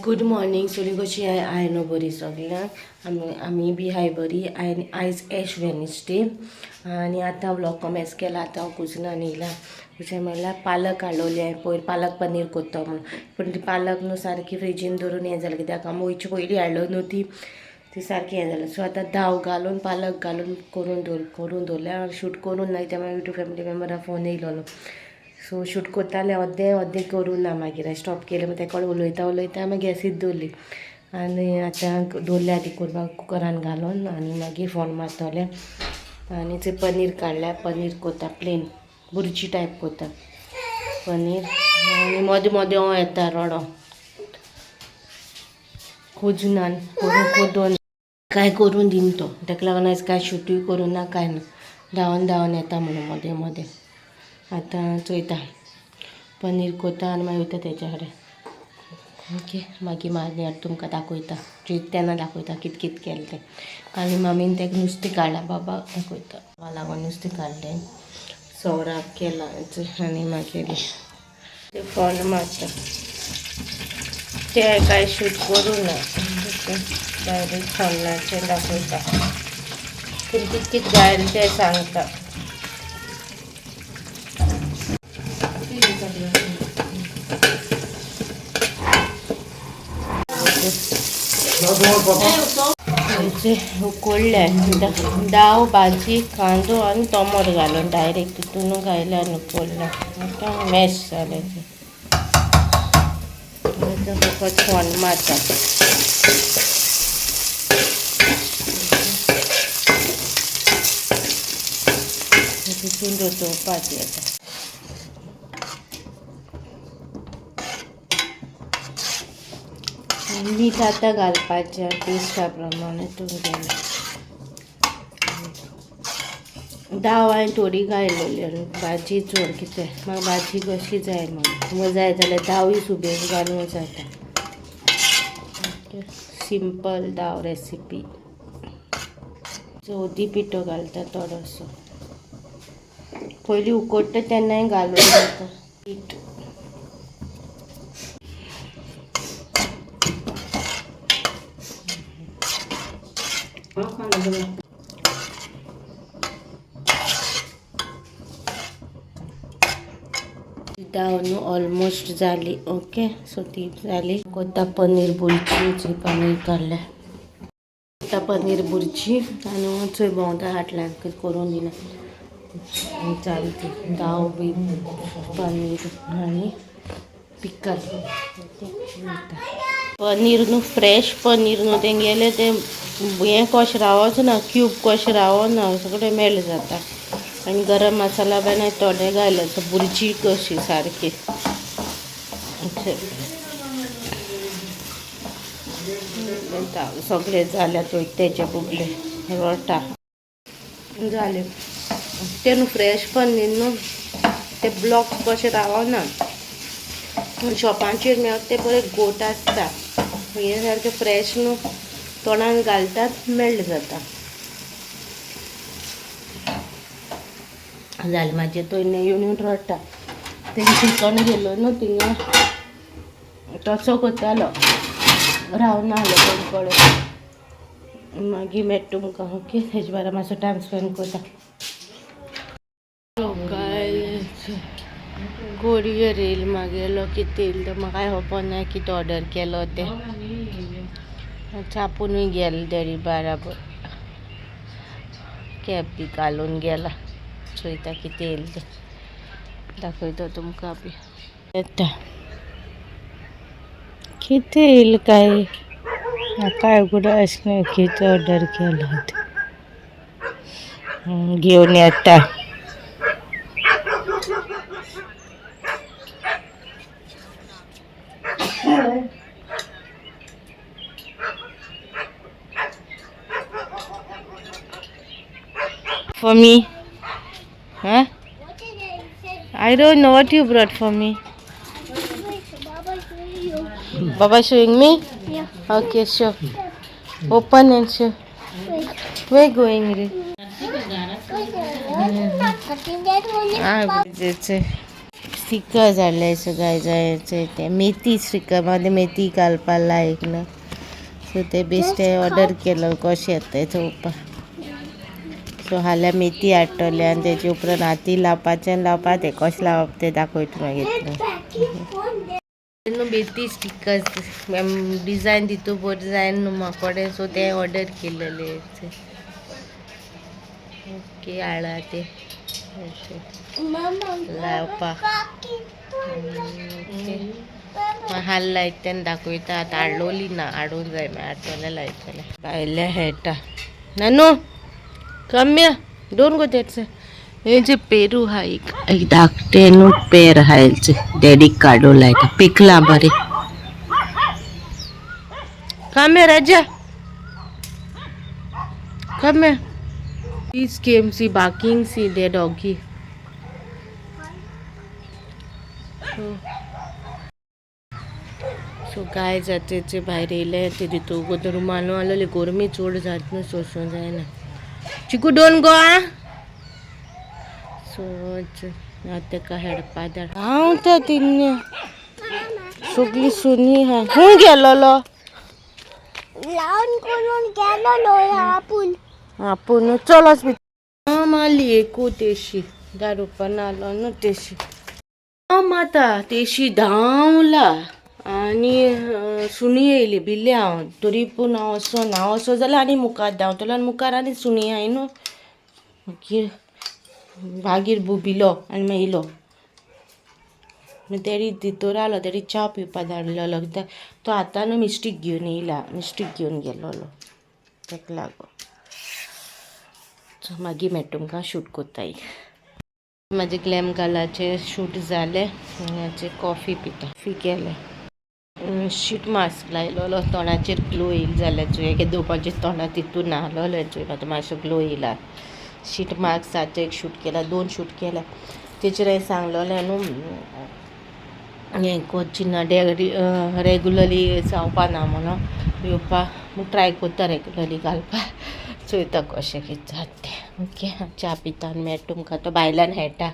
Good morning. सगळीं कशी आहाय? हांव न्हू बरी सगल्यांक. आमी आमी बी हाय बरी. आनी आयज एश वेनसडे आनी आतां व्लॉग कमेन्स केला. आतां हांव कुजनान येयला. कुजन म्हणल्यार पालक हाडलोली हांवें पयर, पालक पनीर कोत्तो म्हणून. पूण ती पालक न्हू सारकी फ्रिजीन दवरून हें जालें, कित्याक आमी वयचे पयलीं हाडलो न्हू ती ती सारकी हें जालें. सो आतां धांव घालून पालक घालून करून दवरल्या. शूट करून ना कित्याक मागीर युट्यूब फॅमिली मेम्बरा फोन येयलोलो. सो शूट करतालें, अर्दें अर्दें करूं ना, मागीर स्टॉप केलें. मागीर तेका उलयता उलयता मागीर गॅसीर दवरली आनी आतां दवरल्या ती करपाक कुकरान घालून आनी मागीर फोन मारतलें. आनी ते पनीर काडल्या, पनीर कोता, प्लेन बुर्जी टायप कोता पनीर. आनी मदें मदें हांव येता रडो कुजनान करून दोन काय करून दिन तो. ताका लागून आयज काय शुटूय करूं ना, काय ना, धांवन धांवन येता म्हणून मदें मदें. आतां चोयता, पनीर कोता आनी मागीर वयता तेच्या कडेन. ओके, मागीर मागीर तुमकां दाखयता, तेन्ना दाखयता कित कित केलें तें. आनी मामीन ताका नुस्तें काडलां, बाबा दाखयता. बाबा लागून नुस्तें काडलें, सवराक केलां आनी मागीर ते फोन मारता. ते काय शूट करूं ना, डायरेक्ट फोनाचेर दाखयता. पूण कित कित घायल तें सांगता. उकडल्या दाव भाजी, कांदो आनी टोमोट घालून डायरेक्ट तितून घायल्या आनी उकडल्या. आतां मॅश जालें तें. आतां फकत फोन मारता. तितून रतोवपाची आतां. मीठ आतां घालपाचें टेस्टा प्रमाणे तुमगेलें. दाव हांवें थोडी घायलेली आनी भाजी चड, कितें म्हाका भाजी कशी जाय म्हणून. तुमकां जाय जाल्यार दावूय सुबेज घालूंक जाता. सिंपल दाव रेसिपी. चवथी पिठो घालता थोडोसो. पयलीं उकडटा तेन्नाय घालूंक जाता पीठ. दाव न्हू ऑलमोस्ट जाली. ओके, सो ती जाली. कोता पनीर बुर्जी. पनीर काडल्या, कोता पनीर बुर्जी. आनी चोय भोंवता हाटल्यान, करून दिना चालती. दाव बी पनीर आनी पिकल पनीर न्हू, फ्रेश पनीर न्हू तेंगेलें, तें हें कशें रावच ना, क्यूब कशें रावना, सगळें मेल्ट जाता. आनी गरम मसाला बी हांवें थोडे घायले, बुर्जी कशी सारकी. सगळे जाल्या तो तेजे बुगले रोटा जाले. ते न्हू फ्रेश पनीर न्हू, ते ब्लॉक कशें रावना. शॉपांचेर मेळटा ते बरे गोट आसता. हें सारकें फ्रेश न्हू, तोंडान घालतात मेल्ट जाता. जालें म्हाजें. तो येवन येवन रडटा. तें चिकन गेलो न्हू थिंगा, तसो करतालो, रावना आहलो कोण कडेन. मागीर मेळटा तुमकां. ओके, तेजे बारा मातसो टायम स्पेंड करता. कोरियर येयल मागेलो. कितें येयल तें म्हाका खबर ना, कितें ऑर्डर केलो तें. छापुनूय गेले देडी बाराबर, कॅप बी घालून गेला. चोयता कितें येयल तें, दाखयता तुमकां बी. येता कितें येयल काय काय उगडास ना कितें ऑर्डर केलां तें. घेवन येता. For me? Huh? I don't know what you brought for me. Baba showing me? Yeah. Okay, sure. Open and show. Where going? Re? Not cutting that one. Ah, sticker हाडले सो गायज, ते मेथी sticker, म्हाका मेथी घालपा लायक न्हू, so ते बेश्टे order केलो, कशें येता तें चोवपा. सो हाल्यां मेथी हाडटले आनी तेजे उपरांत हाती लावपाचें आनी लावपा तें कशें लावप तें दाखयता मागीर तुमकां. न्हू मेथी स्टिकर्स डिजायन तितू बरी जायना न्हू म्हाकोडे, सो ते ऑर्डर केलेले. ओके, हाडला ते लावपा. ओके, हाल लायता तेन्ना दाखयता. आतां हाडलोली ना, हाडूंक जाय, मागीर हाडटले, लायतले. भायले खेळटा. नानू, come here, don't go that side. हे जे पेरू हा, एक एक धाकटे न्हू पेर आहा, हेचे डॅडीक काडून लायता, पिकला बरें. Come here, Raja. Come here. This came, see, barking, see their doggy. So guys, आतां भायर येयले ते तितू रुमानू आसलेली, गरमी चड जाता न्हू, सोंसूं जायना. चिकू, don't go आ. सो आतां तेका हेडपा धाड. हांव तर तिन्य सगळी सुनी हा. खंय गेलोलो? लावन करून गेलो आपूण. आपूण चल भितर. मारली एकू तेशी दारू आलो न्हू तेशी. हांव आतां तेशी धांवला आनी सुणी येयली, भिल्ले हांव. तरी पूण हांव वचोन, हांव वचो जाल्यार आनी मुखार धांवतलो आनी मुखार आनी सुणी आहाय न्हू. मागीर मागीर भिलो आनी मागीर येयलो. मागीर तेणी भितर आलो, तेणी च्या पिवपा धाडलेलो कित्याक तो आतां न्हू मिस्टीक घेवन येयला, मिस्टीक घेवन गेलोलो तेका लागून. सो मागीर मेळटा तुमकां, शूट कोत्ता. म्हाजे ग्लॅम गालाचें शूट जालें. कॉफी पिता. कॉफी केलें, शीट मास्क लायलोलो, तोंडाचेर ग्लो येयली जाल्यार चोय. केदोवपाचें तोंडा तितून नाहलोलें चोय, आतां मातसो ग्लो येयला. शीट मास्क आतां एक शूट केला, दोन शूट केला. तेचेर हांवें सांगलोलें न्हू, हें करची ना, रेगुलरली जावपा ना म्हणून येवपा. ट्राय करता रेगुलरली घालपा, चोयता कशें कितें जाता तें. ओके, च्या पिता आनी मेळटा तुमकां. तो भायल्यान खेळटा.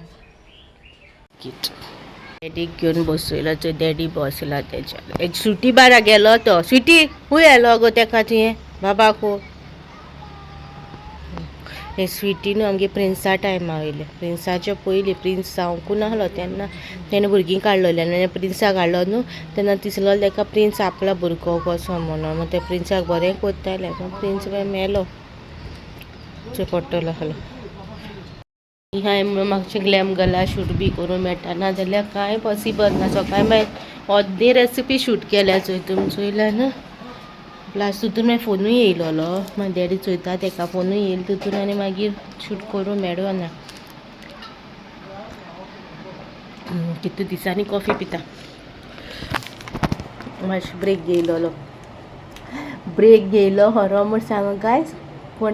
डॅडीक घेवन बसयलो चोय, डॅडी बसला तेच्या. सुटी बारा गेलो तो. स्विटी, खूंय येयलो गो तेका तुवें बाबा को? हे स्विटी न्हू आमगे प्रिन्सा टायमा वयलें, प्रिन्साच्या पयलीं, प्रिन्स जावंकू नासलो तेन्ना तेणें भुरगीं काडलेलीं आनी प्रिन्सा काडलो न्हू तेन्ना दिसलो तेका प्रिन्स आपलो भुरगो कसो म्हणून. मागीर ते प्रिन्साक बरें कोत्तालें, पूण प्रिन्स मागीर मेलो, चोय पडटलो आसलो. हांवें म्हणून मातशें ग्लॅम गला शूट बी करूं मेळटा, नाजाल्यार कांय पॉसिबल ना. सकाळी मागीर अर्दी रेसिपी शूट केल्या चोय तुमी, चोयल्या न्हू. प्लस तितून मागीर फोनूय येयलोलो, मागीर डॅडी चोयता तेका फोनूय येयलो तितून आनी मागीर शूट करूं मेळना. कितू दिसांनी कॉफी पिता. मातशें ब्रेक घेयलोलो, ब्रेक घेयलो खरो म्हूण सांगू गायज, पूण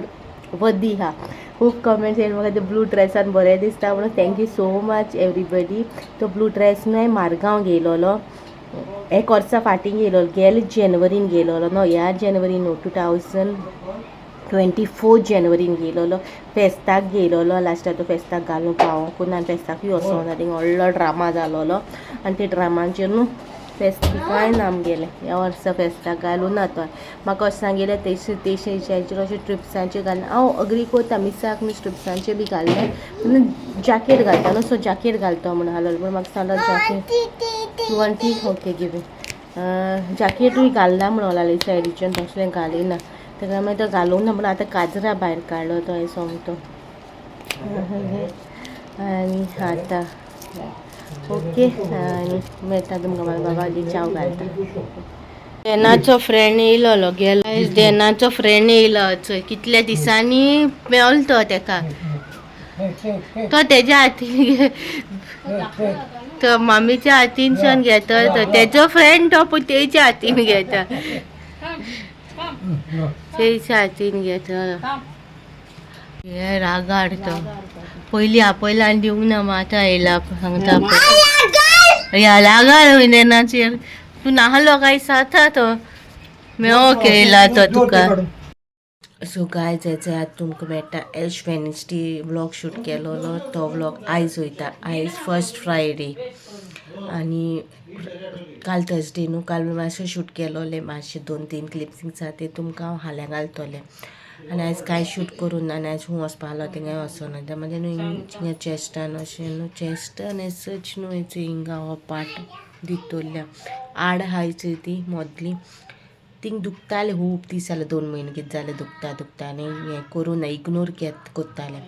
वदी आहा. खूब कमेंट्स येयले म्हाका, ते ब्लू ड्रेसान बरें दिसता म्हणून. Thank you so much everybody. तो ब्लू ड्रेस न्हू हांवें मारगांव घेयलोलो, एक वर्सा फाटीं घेयलोलो, गेले जेनवरीन घेयलोलो न्हू, ह्या जेनवरी न्हू, 2024 जेनवरीन घेयलोलो. फेस्ताक घेयलोलो, लास्टाक तो फेस्ताक घालूंक पावोंकू ना आनी फेस्ताकूय वचोंक ना. थिंगा व्हडलो ड्रामा जालोलो आनी ते ड्रामाचेर न्हू फेस्त कांय ना आमगेलें. ह्या वर्सा फेस्ताक घालूं ना तो. म्हाका अशें सांगिल्लें तेशे तेशेच्याचेर अशें ट्रिप्सांचेर घालना. हांव अग्री कोत्ता, मिसाक न्हू स्ट्रिप्सांचे बी घाल्लें, पूण जॅकेट घालता न्हू, सो जॅकेट घालता म्हणून आहलोलें, पूण म्हाका सांगलो jacket you want tea? Okay, give. जॅकेटूय घालना म्हणून लागली, सायडीच्यान तसलें घालिना तेका. मागीर तो घालूंक ना, पूण आतां काजरा भायर काडलो तो सोमतो. आनी आतां ओके, आनी मेळटा तुमकां. म्हाका बाबा च्याव घालता. डेनाचो फ्रेंड येयलोलो, गेलो. डेनाचो फ्रेंड येयलो चोय, कितल्या दिसांनी मेवलो तो तेका. तो तेज्या हातीन, तो मामीच्या हातीनच्यान घेता, तो तेजो फ्रेंड तो, पूण तेच्या हातीन घेता, तेच्या हातीन घेता. हे रागार तो पयलीं आपयला आनी दिवंक ना, आतां येयला सांगता. ह्या रागार नेनाचेर तूं नाहलो काय जाता तो मेवो केला तो तुका. सो गायज, हेचे आतां तुमकां मेळटा. एश वेनसडे व्लॉग शूट केलोलो, तो व्लॉग आयज वयता. आयज फर्स्ट फ्रायडे. आनी काल थर्सडे न्हू, काल मातशें शूट केलोलें, मातशें 2-3 क्लिप्सिंग्स आहा ते तुमकां हांव हाल्यां घालतलें. आनी आयज कांय शूट करूं ना. आनी आयज खूंय वचपा आसलो थिंगाय वचोना. त्या म्हणजे न्हू हिंगा चेस्टान अशें न्हू, चेस्टान एसच न्हू हिंगा हो पार्ट भितरल्या आड आहाय ती मदली, थिंग दुखतालें खूब दीस जाले, 2 म्हयने कितें जालें दुखता दुखता. आनी हें करूं ना, इग्नोर करतालें.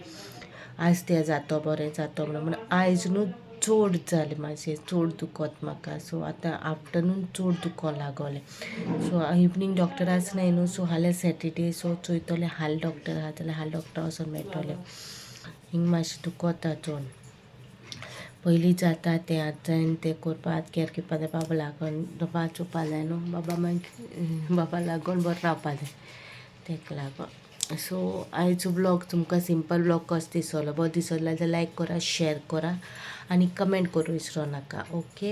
आज तें जातो बरें जातो म्हणून, पूण आयज न्हू चड जालें, मातशें चड दुखत म्हाका. सो आतां आफ्टरनून चड दुखो लागोलें. सो इवनींग डॉक्टर आसनाय न्हू, सो हाल्यां सॅटर्डे, सो चोयतोलें हाल डॉक्टर आहा जाल्यार हाल डॉक्टर वचोन मेळटोलें. हिंग मातशें दुखता चड. पयलीं जाता तें, आतां तें करपा केअर घेवपा जाय. बाबा लागोन बाबा चोवपा जाय न्हू, बाबा मागीर बाबा लागोन बरें रावपा जाय तेका लागोन. सो आयचो ब्लॉग तुमकां सिंपल ब्लॉग कसो दिसलो? बरो दिसलो जाल्यार लायक करा, शेअर करा आनी कमेंट करूं विसरो नाका. ओके,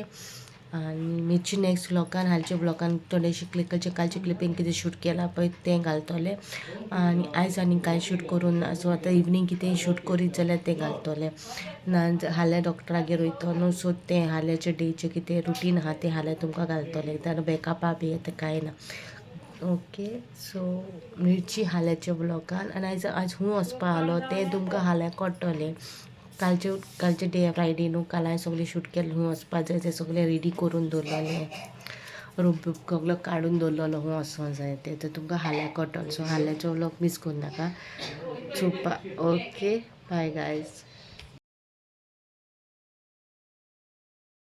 आनी मिरची नेक्स्ट ब्लॉगान. हालच्या ब्लॉगान थोडेशे क्लिप, कालचे क्लिपींग कितें शूट केलां पळय तें घालतलें. आनी आयज आनी कांय शूट करूं ना. सो आतां इवनींग कितेंय शूट करीत जाल्यार तें घालतलें. ना हाल्यां डॉक्टरागेर वयतो न्हू, सो तें हाल्याचे डेचें कितें रुटीन आहा तें हाल्यां तुमकां घालतलें. जाल्यार बॅकअपा बी आतां कांय ना. ओके, सो मिरची हाल्याच्या ब्लॉगान. आनी आयज आयज खूंय वचपा आसलो तें तुमकां हाल्यां कळटलें. कालचे कालचे डे फ्रायडे न्हू, काल हांवें सगळें शूट केलें. खूंय वचपा जाय तें सगळें रेडी करून दवरलेलें, रूम बीम सगलो काडून दवरलेलो, खूंय वचों जाय तें. तें तुमकां हाल्यां कळटलें. सो हाल्याचो व्लॉग मीस करूं नाका चोवपा. Okay, bye guys.